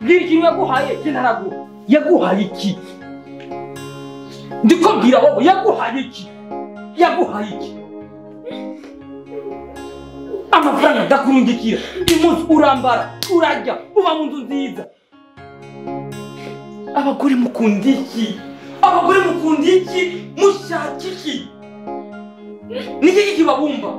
Mbwira ikintu yaguhaye je ntaraguha. Yaguhaye iki? Ndiko mbwira wowe, yaguhaye iki? Yaguhaye iki? Amafaranga ndakurungikira, umunsi urambara, urarya, uba mu nzu nziza. Abagore mukunda iki? Abagore mukunda iki? Mushaka iki? Niki kibabumba?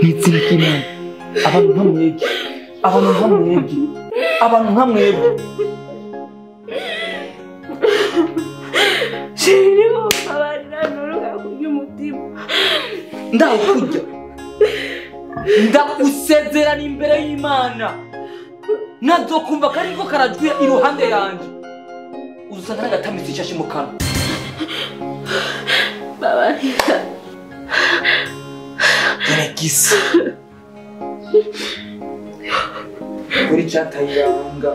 Nitsina kimana. Abantu nka mwebwe, abantu nka mwebwe, abantu nka mwebwe. Chéri, mbabarira nturuka kurya umutima. Ndawukurya, ndagusezerana imbere y'Imana, nazokumva kariko karajwira iruhande yanje, uzusanga n'agatamitsi ishashe mu kanwa. Mbabarira. Gerekisa kuri catayiranga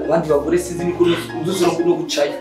abandi bagore sinzi niko uzuzura no gucayo.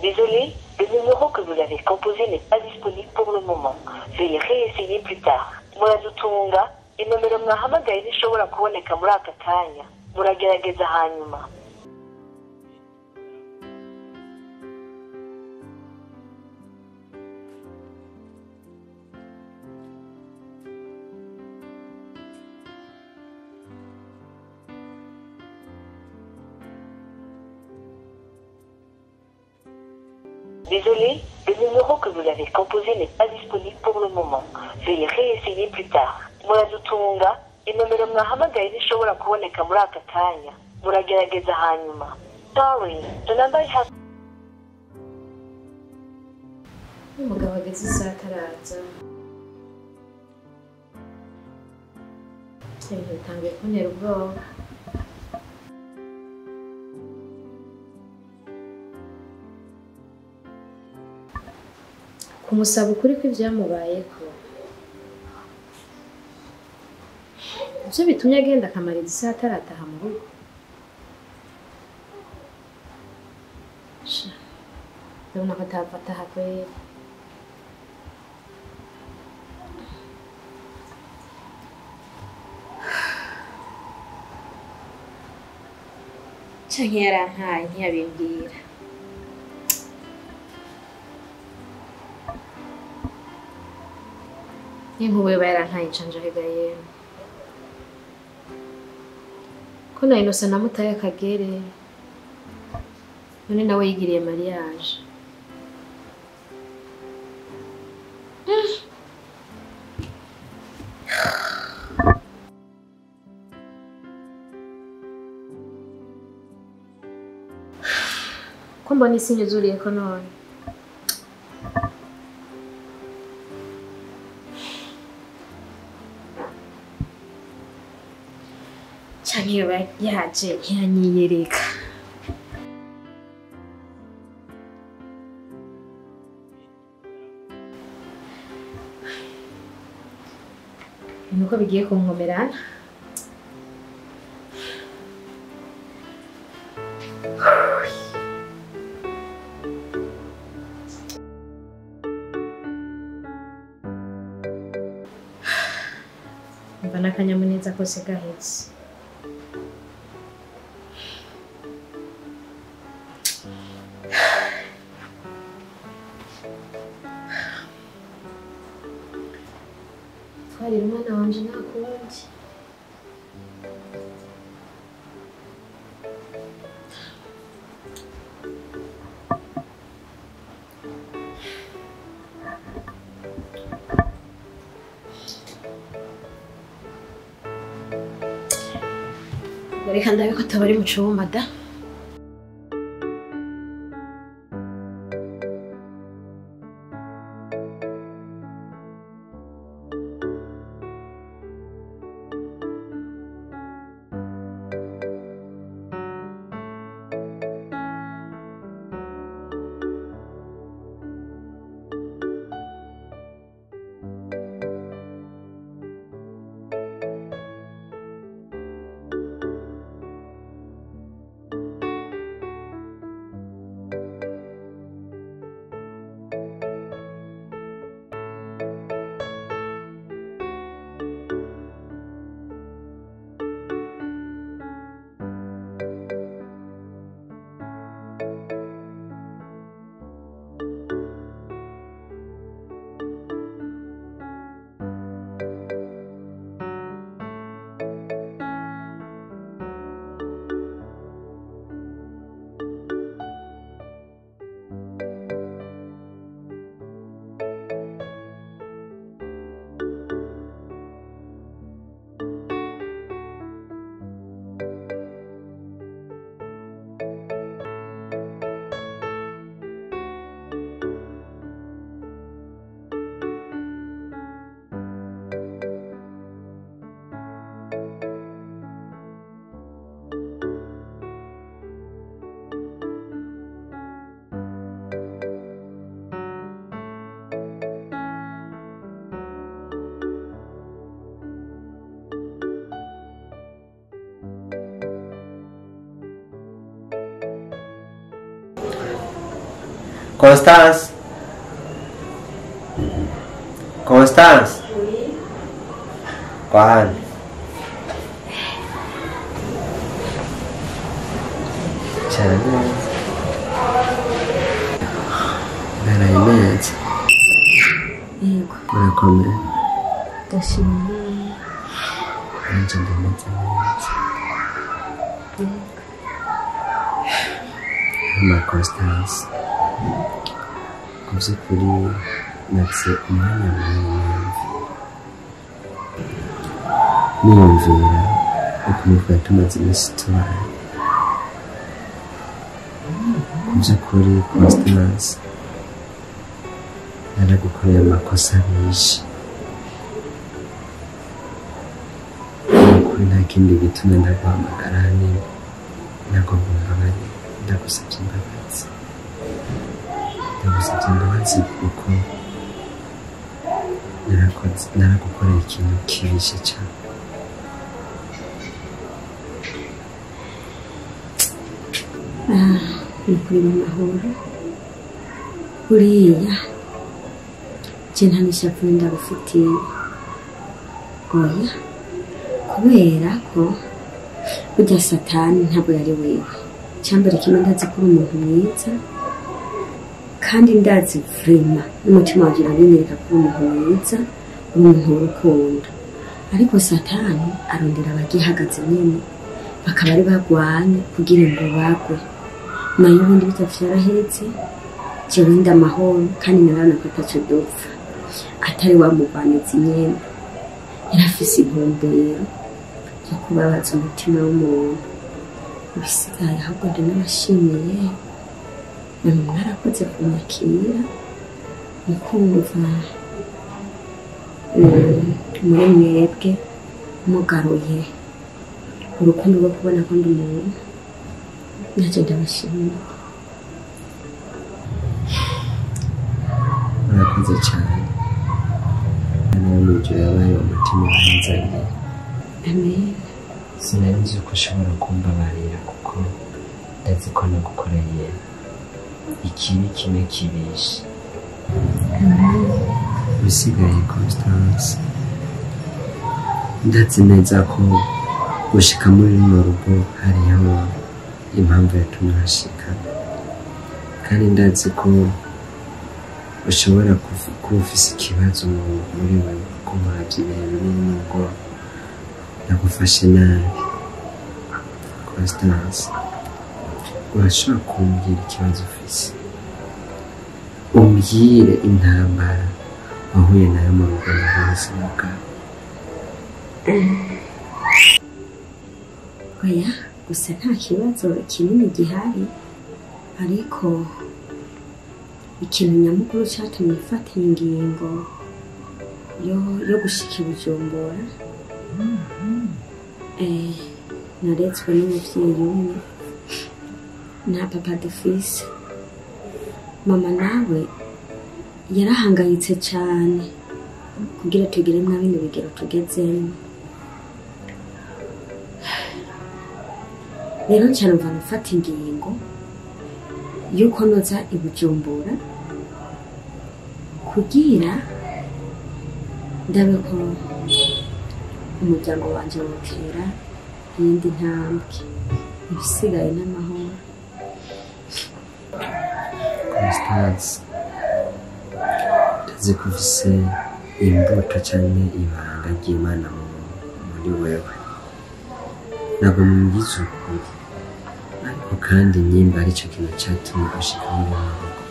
Désolé, le numéro que vous avez composé n'est pas disponible pour le moment. Veuillez réessayer plus tard. Muradutunga, inomero mwahamagaye ntishobora kuboneka muri aka kanya. Muragerageza hanyuma. Désolé, le numéro que vous avez composé n'est pas disponible pour le moment. Veuillez réessayer plus tard. Muradutunga, inomero mwahamagaye ntishobora kuboneka muri aka kanya. Muragerageza hanyuma. Sorry, the number you have. Umugabo ageze isaha ataraza. Ibintu bitanguye kuntera ubwoba. Kumusaba ukuri kw'ivyamubayeko ivyo bitumye agenda akamara isaha atarataha mu rugo. Ndabona ko atahava ataha kweri. Canke yarantaye ntiyabimbwira. N'inkubu yoba yarantaye ncanje ahega yemwe. Ko na Innocent namutaye akagere, none nawe yigiriye mariage. Ko mbona isi nyuzuriyeko none. Canke yoba yaje ntiyanyiyereka. Nuko bigiye kunkomerana. Mba n'akanyamuneza kose gahetse. Twarira umwana wanje nta kundi. Reka ndabe ko atabari mu cumba da. Constance. Constance. Oui. Kwa cyane neza. Naraye neza. Yego. Murakomeye. Ndashima Imana. Nanjye ndameze neza. Yego. Mama Constance. Mu by'ukuri natse umwanya munini niyumvira ukuntu twari tumaze iminsi tubana. Mu by'ukuri Constance naragukoreye amakosa menshi. Ni ukuri nta kindi gitumye ndaguhamagara ahanini nagomba imbabazi, ndagusabye imbabazi. Ndagusabye imbabazi kuko naragukoreye ikintu kibishe cyane. Ni ukuri mu mahoro buriya je nta n'ishavu ndagufitiye, oya, kubera ko burya satani ntabwo yari wewe. Icyambere kimwe ndazi ko uri umuntu mwiza kandi ndazi vrema n'umutima wanjye urabinyereka ko uri umuntu mwiza, uri umuntu w'urukundo. Ariko satani arondera abagihagaze nyene bakaba ari bagwanye kugira ngo bagwe. Nayo ubundi bitavyarahetse, jewe ndi amahoro kandi narabona ko ataco dupfa. Atari wa mugwanizi nyene yarafise intumbero yo kubabaza umutima w'umuntu. Ibisigaye ahubwo ndanabashimiye Namwe mwarakoze kunyakira mukumva muri mwebwe mugaruye urukundo rwo kubona ko ndi umuntu. Nacyo ndabashimiye. Urakoze cyane. Nawe mu yabaye umutima wanzaniye. Amen. Sinari nzi ko ushobora kumbabarira kuko ndazi ko nagukoreye ikibi kimwe kibishe. Bisigaye Constance, ndazi neza ko gushika muri runo rugo hariho impamvu yatumye uhashika, kandi ndazi ko ushobora kuba ufise ikibazo muri wewe kuko muravye ibihe binini nubwo nagufashe nabi. Constance, urashobora kumbwira ikibazo ufise? Umbwire intambara wahuye nayo mu rugo n'ubuzima bwawe. Oya, gusa nta kibazo kinini gihari, ariko ikintu nyamukuru cyatumye mfata ingingo yo gushika i Bujumbura, naretswe n'umuvyeyi umwe na papa dufise. Mama nawe yarahangayitse cyane kugira tugire mwa bino bigero tugezemo. Rero nca mfata ingingo yuko noza i Bujumbura kugira ndabe ko umuryango wanje wotera iyindi ntambwe, ibisigaye n'amahoro. Constance, ndazi ko ufise imbuto canke ibanga ry'Imana muri wewe. Ntabwo mubwiza ukuri, ariko kandi nyimba aricyo kintu catumye ushika muri runo rugo.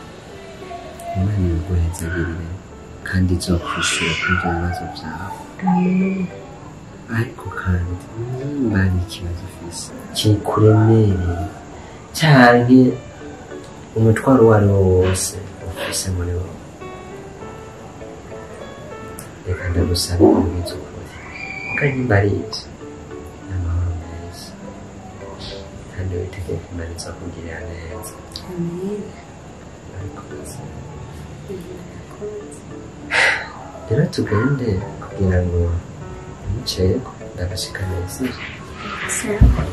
Imana ibiguhezagirire kandi izokwishura kuri ivyo bibazo vyawe. Ariko kandi nimba hari ikibazo ufise kikuremereye canke umutwaro uwo ari wo wose ufise muri wowe, reka ndagusabe umbwize ukuri. Kuko nimba ari ivyo, ni amahoro meza kandi witegeye ko Imana izokugirira neza. Amen. Urakoze. Rero tugende kugira ngo nicayeko ndagashika neza. Sawa.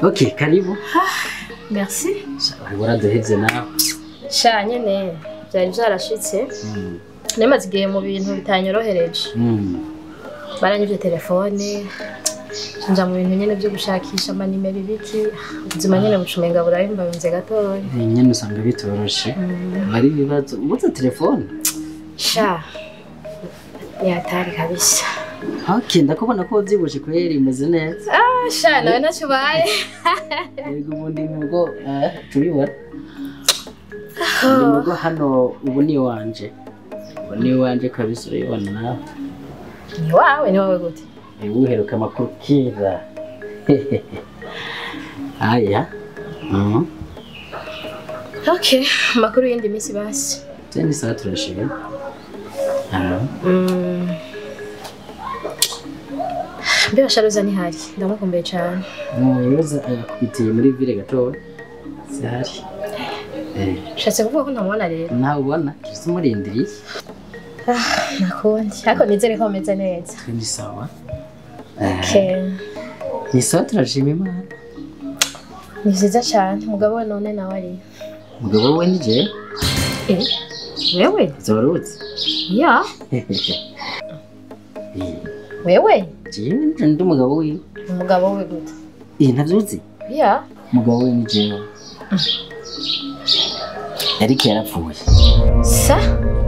Okay, karibu. Merci. Waraduhevye nawe. Sha nyene byari byarashitse. Nemaze igihe mu bintu bitanyorohereje. Baranyivye telefone, nja mu bintu nyene byo gushakisha amanimero ibiki, ubuzima nyene bucumenga burahimbanze gatoya. Nyene usanga bitoroshe. Bari ibibazo ubuze telefone. Sha yatari kabisa. Okay, ndakubona ko uvyibushe kweri imeze neza. Ah, sha nawe ntacyo ubaye. Yego ubundi mugo tubibona. Ndi mugo hano ubu ni wanje. Ubu ni wanje kabisa urabibona nawe. Ni wawe, ni wawe gute? Uheruka amakuru kera. Aya. Okay, amakuru y'indi minsi basi. Teni sawa turashima. Mbega Sharoza ntihari, ndamukumbuye cyane. Roza yakubitiye muri ville gatoya. Sihari. Ushatse kuvuga ko ntamubona rero? Ntawe ubona, kiretse umurindiriye. Nakundi, ariko nizere ko ameze neza. Ni sawa. Okay. Ni sawa turashima Imana. Ni vyiza cyane, umugabo we none nawe ari. Umugabo we ni jewe. Wewe? Zorutse. Ya. Wewe? Jewe ndi umugabo wiwe. Umugabo we gute? Ntavyuzi? Ya. Umugabo we ni jewe. Eric yarapfuye. Sa?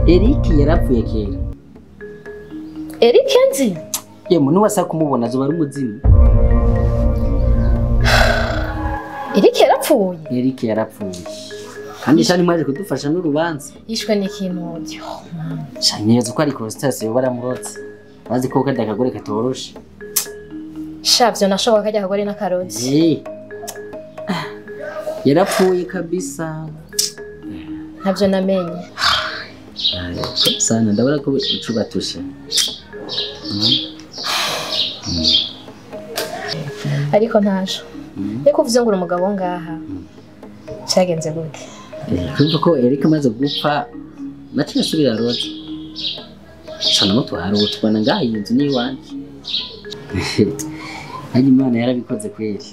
Eric yarapfuye kera. Eric nzi? Yemwe nuwasa kumubona azoba ari umuzimu. Eric yarapfuye? Eric yarapfuye. Kandi shani mwaje kudufasha n'urubanza. Yishwe n'ikintu. Shani neza ko ari Constance yo baramurotse. Bazi ko kajya akagore katoroshe. Shavyo nashoboka kajya akagore n'akarozi. Yarapfuye kabisa. Ntabyo namenye. Sana ndabona ko ucubatushe. Ariko ntajo. Reko uvuze ngo umugabo ngaha. Cyagenze gute? Kumva ko Eric amaze gupfa naciye asubira roza. Sana mutwara utwana ngaha iyi nzu ni iwanje. Hanyuma Imana yarabikoze kweli.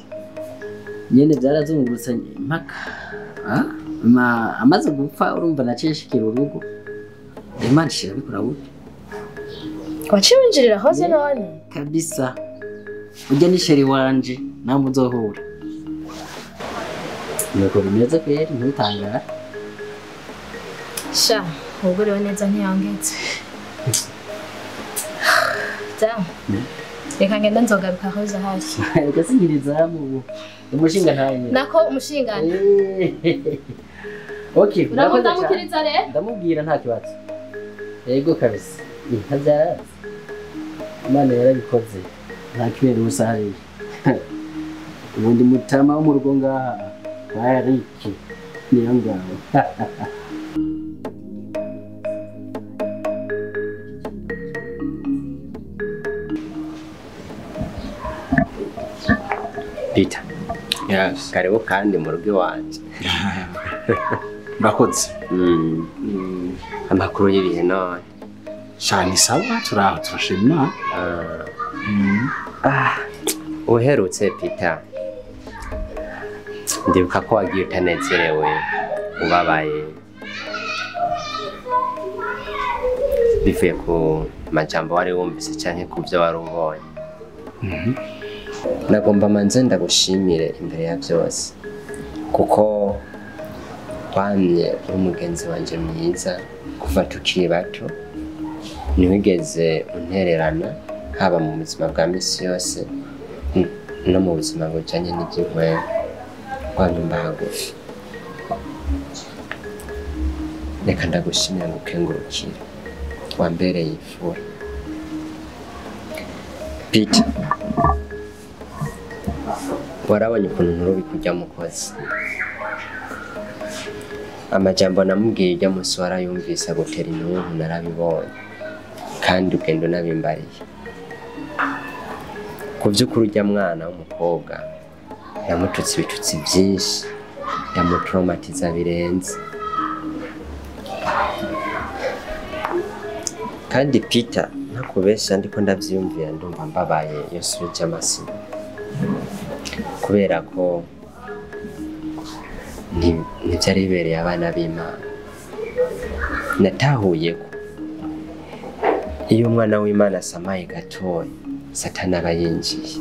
Nyene byarazungurutse impaka. Amaze gupfa urumva naciye shikira urugo. Imana ishirabikora gute? Waciye winjirira hoze none? Kabisa. Ujya ni sheri wanje namwe uzohura. Nuko bimeze kweli ntutangara. Sha, ugurewe neza ntiyangetse. Da. Reka ngende nzogaruka hoze ahari. Reka sinkiriza mu umushinga ntaye. Nako umushinga. Okay, uramudamukiriza rero? Ndamubwira nta kibazo. Yego kabisa. Ntabyarazi. Imana yarabikoze. Nta kibera ubusa hariya. Ubundi mutama wo mu rugo ngaha bariki niyo ngaho. Peter. Yes. Karibu kandi mu rugo iwanje. Murakoze. Amakuru y'ibihe none. Shani sawa turaho turashima. Uherutse Peter. Ndibuka ko wagiye utanezerewe ubabaye bivuye ku majambo wari wumvise canke ku byo wari ubonye. Nagomba manze ndagushimire imbere ya byose kuko wamye uri umugenzi wanje mwiza kuva tukiri bato, ntiwigeze untererana haba mu buzima bwa misi yose no mu buzima bujanye n'iby'inkwemo. Wanyumva hagufi. Reka ndagushimira ngukengurukire wambereye imfura. Peter, warabonye ukuntu nturubi kujya mukozi. Amajambo namubwiye ujya musi warayumvise agutera intuntu narabibonye kandi ugenda unabimbariye. Ku by'ukuri ujya mwana w'umukobwa yamututse ibitutsi byinshi, yamutraumatiza birenze. Kandi Peter ntakubesha ndiko ndavyiyumvira ndumva mbabaye iyo nsubije amaso kubera ko ntivyari bibereye abana b'Imana. Natahuye ko iyo umwana w'Imana asamaye gatoya Satani aba yinjiye.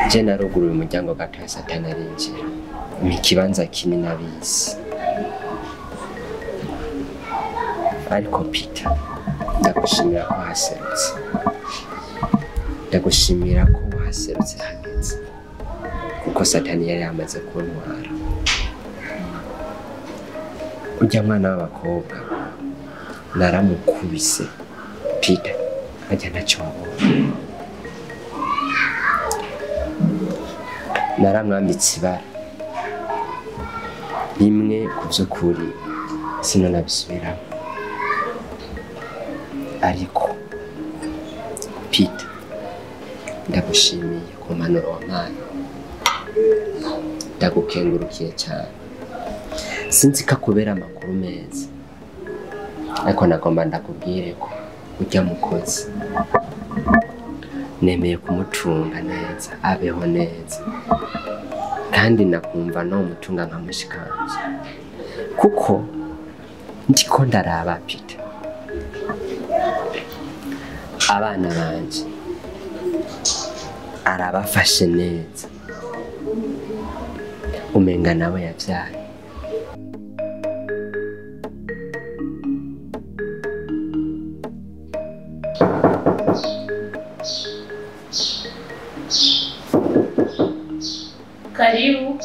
Je naruguruye umuryango gatoya Satani arinjira. Ni ikibanza kinini abizi. Ariko Peter, ndagushimira ko wahaserutse. Ndagushimira ko wahaserutse hageze. Kuko Satani yari yamaze kuntwara. Ujya mwana w'abakobwa naramukubise Peter, ajya ntacyo wabonye. Naramwambitse ibara rimwe ku by'ukuri sinonabisubiramo. Ariko Peter, ndagushimiye ku mpanuro wampaye, ndagukengurukiye cyane. Sinzi ko akubera amakuru meza, ariko nagomba ndakubwire ko ujya mukozi nemeye kumucunga neza abeho neza, kandi nakumva no mutunga nka mushikanje, kuko ndiko ndaraba Peter abana banje arabafashe neza, umenga nawe yavyaye. Karibu.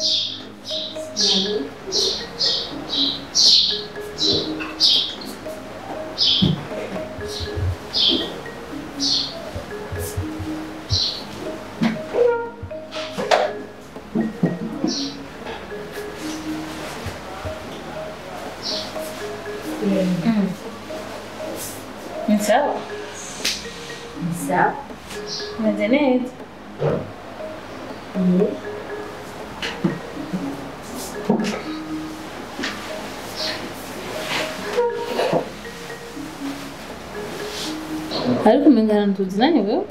Ni sawa? Ni sawa. Umeze neza? Ariko umenga ahantu tuzinanye wewe?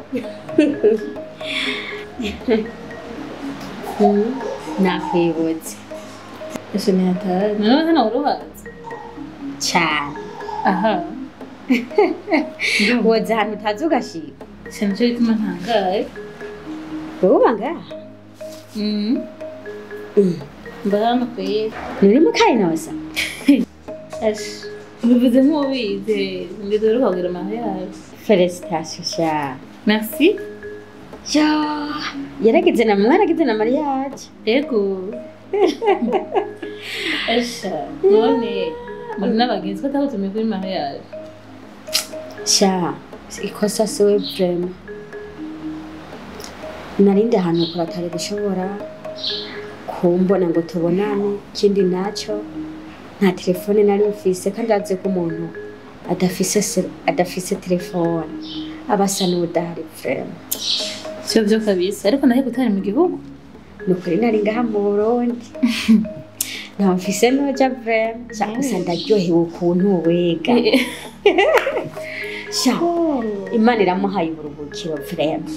Nakwibutse. Ese ni hatari. None hano uruhaze? Cyane. Aha. Woza ahantu utazi ugashika. Si nicyo gituma ntangaye. Wowe uba ngaha? Mba hano kweri. Nturi mu Kayinoza? Ash, ubivuze nk'ubizi. Ngeze uheruka kugira mariage. Félicitations sha. Merci. Ya, yarageze na mwaragize na mariage. Ego. Esha, none muri n'abagenzi ko atagutumiye kuri mariage. Sha, ikosa siwe vraiment. Narindi ahantu kure atari gushobora kumbona ngo tubonane, ikindi naco nta telefone nari mfise kandi azi ko umuntu adafise telefone aba asa n'uwudahari vraiment. Sivyo vyo kabisa, ariko nahe gutari mu gihugu. Nukuri nari ngaha mu Burundi. Nta mfise noja vraiment. Sha gusa ndaryohewe ukuntu wega. Sha, Imana iramuhaye uburuhukiro vraiment.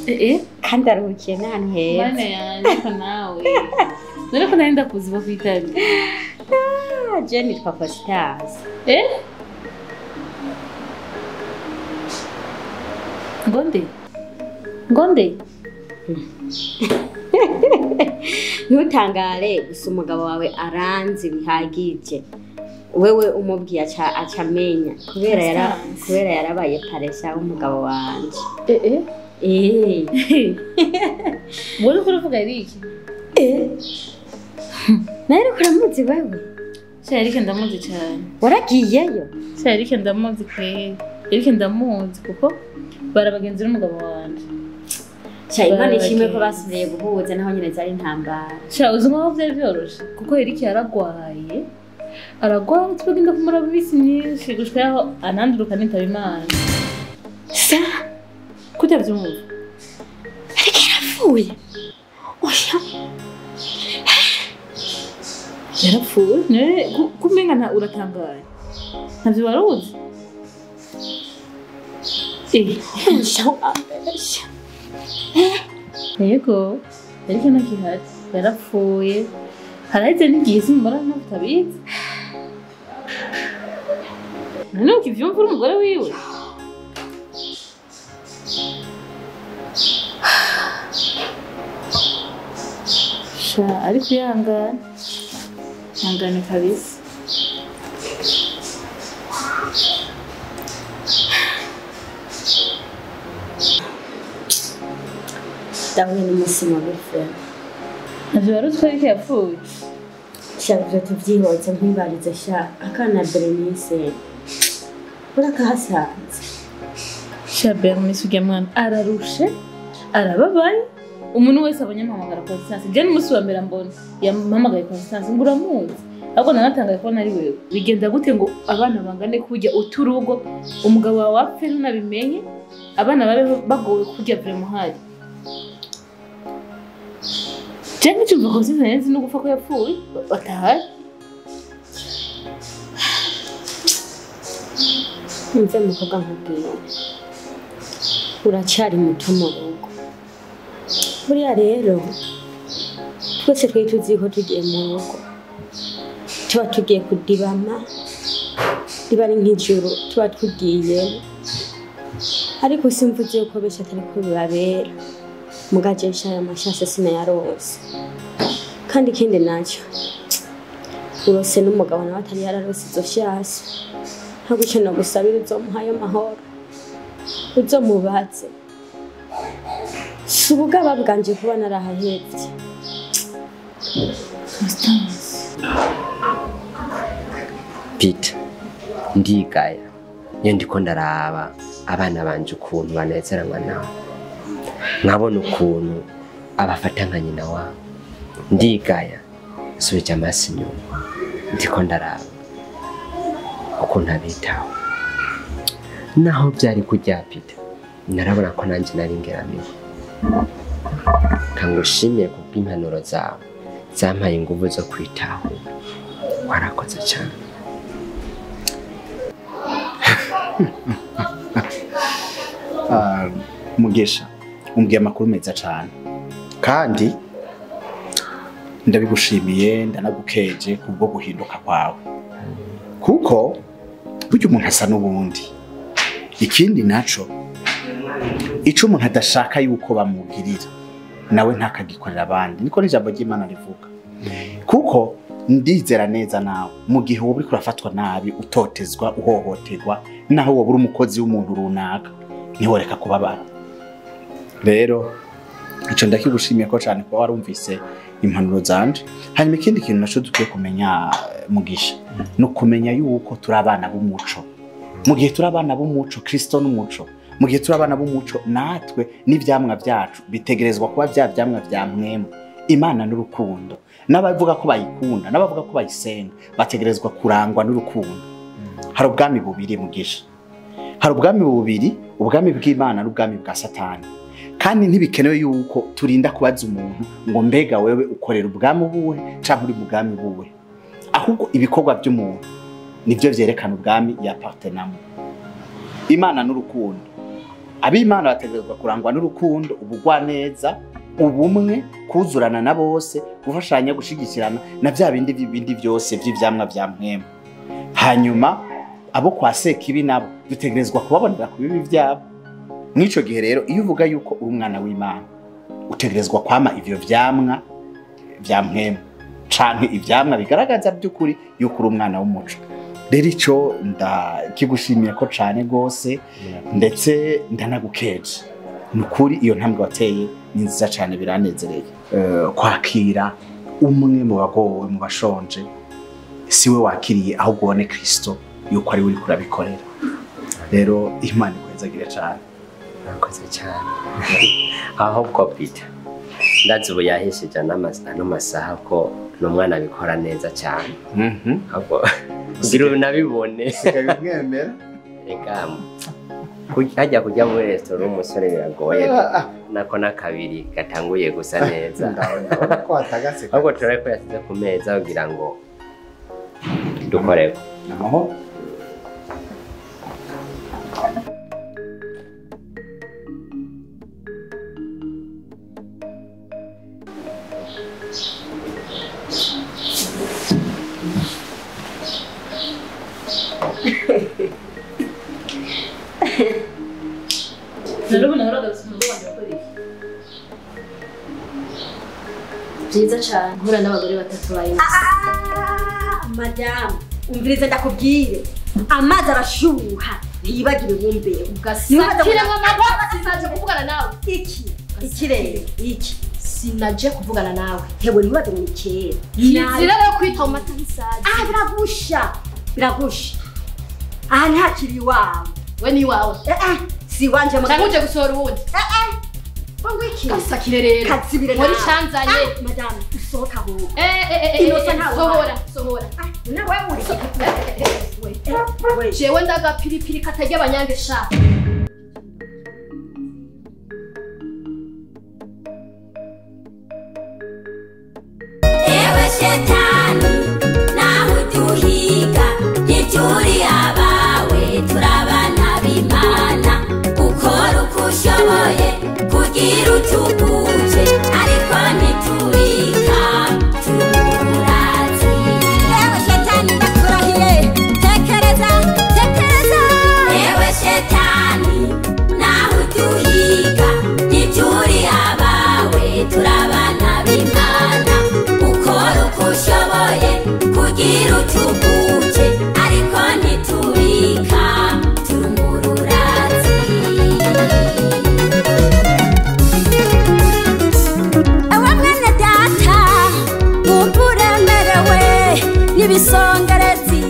Kandi aruhukiye n'ahantu heza. Mana yanje ariko nawe. None ko nari ndakuzi bakwitabi. Ah, je nitwa Constance. Eh? Ngonde? Ngonde? Ntutangare gusa umugabo wawe aranzi bihagije. Wewe umubwiye aca amenya kubera yarabaye paresha w'umugabo wanje. Wowe uriko uravuga Eric? Nawe uriko uramuzi wewe? Sha Eric ndamuzi cyane. Waragiyeyo? Sha Eric ndamuzi kweri. Eric ndamuzi kuko barabagenzi n'umugabo wanje. Sha Imana ishimwe ko basubiye guhuza naho nyine zari intambara. Sha uzi nkaho vyari vyoroshe kuko Eric yaragwaye. Aragwara tugenda kumuraba iminsi myinshi gushika yaho ananduruka nitaba Imana. Sa kutavyumva. Eric yarapfuye. Oya. Yarapfuye? Ne kumenga nta uratangaye. Ntavyo waruzi? Sha urambesha. Yego, Eric ntakihari. Yarapfuye. Haraheze n'igihe simbona mpamvu utabizi. None ukivyumva uri umugore wiwe? Sha, ariko ihangane. Ihangane kabisa. Ndahuye n'umunsi mubi vraiment. Ntavyo wari uzi ko Eric yapfuye? Sha ivyo tuvyihoze nkwibarize sha akana Berenice urakahasanze. Sha Berenice urya mwana ararushe, arababaye. Umuntu wese abonye amuhamagara Constance. Je n'umunsi wa mbere mbona yamuhamagaye Constance ngo uramuzi. Ahubwo nanatangaye kubona ari wewe. Bigenda gute ngo abana bangane kurya uturugo, umugabo wawe apfe ntunabimenye, abana babeho bagowe kurya vraiment hari. Je ncyumva Constance nzi no gupfa ko yapfuye batahari. Mve mukobwa nkubwire, uracyari muto mu rugo. Buriya rero twese twari tuzi ko tugiye mu rugo tuba tugiye kudibama, riba ari nk'ijuru tuba tugiye, ariko simvuze yuko benshi atari ko bibabera. Mugaje nsha aya mashasha sinayarose. Kandi ikindi nacyo urose n'umugabo nawe atari yararose izo shasha, ntabwo icyo nagusabira uzomuhaye amahoro, uzomubatse. Si ubugaba bwanje kuba narahahevye. Peter, ndigaya iyo ndiko ndaraba abana banje ukuntu banezeranwa nawe, nkabona ukuntu abafata nka nyina wabo. Ndigaya nsubije amaso inyuma ndiko ndaraba Ukuntu abitaho naho byari kujya Peter, narabona ko nanjye nari ngeramiwe. Kangushimiye kubw'impanuro zawe zampaye ingufu zo kwitaho, warakoze cyane. Mugesha umbwiye amakuru meza cyane kandi ndabigushimiye, ndanagukeje kubwo guhinduka kwawe, kuko burya umuntu asa n'ubundi. Ikindi naco, ico umuntu adashaka yuko bamugirira nawe ntakagikorera abandi, niko n'ijambo ry'Imana rivuga. Kuko ndizera neza nawe mu gihe wowe uriko urafatwa nabi, utotezwa, uhohoterwa, naho wowe uri umukozi w'umuntu runaka, ntiworeka kubabara. Rero ico ndakigushimiye ko cyane kuba warumvise impanuro zanje. Hanyuma ikindi kintu naco dukwiye kumenya Mugisha, no kumenya yuko turi abana b'umuco. Mu gihe turi abana b'umuco, Kristo n'umuco, mu gihe turi abana b'umuco natwe n'ivyamwa byacu bitegerezwa kuba bya vyamwa vya mwemu Imana n'urukundo. N'abavuga ko bayikunda, n'abavuga ko bayisenga, bategerezwa kurangwa n'urukundo. Hari ubwami bubiri Mugisha, hari ubwami bubiri, ubwami bw'Imana n'ubwami bwa Satani. Kandi ntibikenewe yuko turinda kubaza umuntu ngo mbega wewe ukorera ubwami buwe canke uri ubwami buwe, ahubwo ibikorwa by'umuntu nivyo vyerekana ubwami yapartenamo. Imana n'urukundo, ab'Imana bategerezwa kurangwa n'urukundo, ubugwaneza, ubumwe, kuzurana na bose, gufashanya, gushigikirana na vya bindi bindi byose vy'ivyamwa vya mwemu. Hanyuma abo kwa Sekibi nabo dutegerezwa kubabonera ku bibi vyabo. Mwico gihe rero iyo uvuga yuko uri umwana w'Imana, utegerezwa kwama ivyo vyamwa vya mwemu canke ivyamwa bigaragaza by'ukuri yuko uri umwana w'umuco. Rero ico ndakigushimiye ko cane gose, ndetse ndanagukeje. Nukuri iyo ntambwe wateye ni nziza cane, biranezereye. Kwakira umwe mu bagowe, mu bashonje, siwe wakiriye ahubwo ubone Kristo yuko ari we uriko urabikorera. Rero Imana iguhezagire cane. Murakoze cyane. Ahubwo Peter, ndazi ubu yahishije ano masaha ko n'umwana abikora neza cyane. Ahubwo kugira unabibone sigaye umwemera. Reka hajya kujya muri resitora umusore biragoye, nako n'akabiri gatanguye gusa neza. Ndabona ko watagase. Ahubwo turabe ko yasize ku meza kugira ngo dukoreko. Amahoro. Narubona haragarutse mu rugo wanjye bakora iki? Byiza cyane guhura n'abagore batatu bayizi. Madamu, umvirize ndakubwire, amazi arashuha ntiyibagire wumbeho. Ugasakiremo amaboko, sinaje kuvugana nawe. Iki ikirere iki sinaje kuvugana nawe. Hewe ntibaze ngo ni kera. Inzira yo kwita mu mata nk'isazi. Biragusha, biragusha. Aha ntakiri iwawe. We ni iwawe. Si wanje cyangwa uje gusohora uwundi. Ngo iki? Gasakire rero. Katsibire muri canzanye. Madamu, usohoka ahubwo. Inosa ntawe. Sohora, sohora. Nawe uri. Jewe ndagapiripiri katarya abanyange sha. Ewe shetani nawe uduhiga, ntituri abawe turabana b'Imana. Ukora uko ushoboye kugira utuguje, ariko ntitubika turazi. Ewe shetani ndakurahiye, tekereza, tekereza. Ewe shetani nawe uduhiga, ntituri abawe turabana b'Imana. Ukora uko ushoboye kugira utuguje, ariko ntitubika tumururazi. Ewe mwene data, wumva uremerewe n'ibisongerezi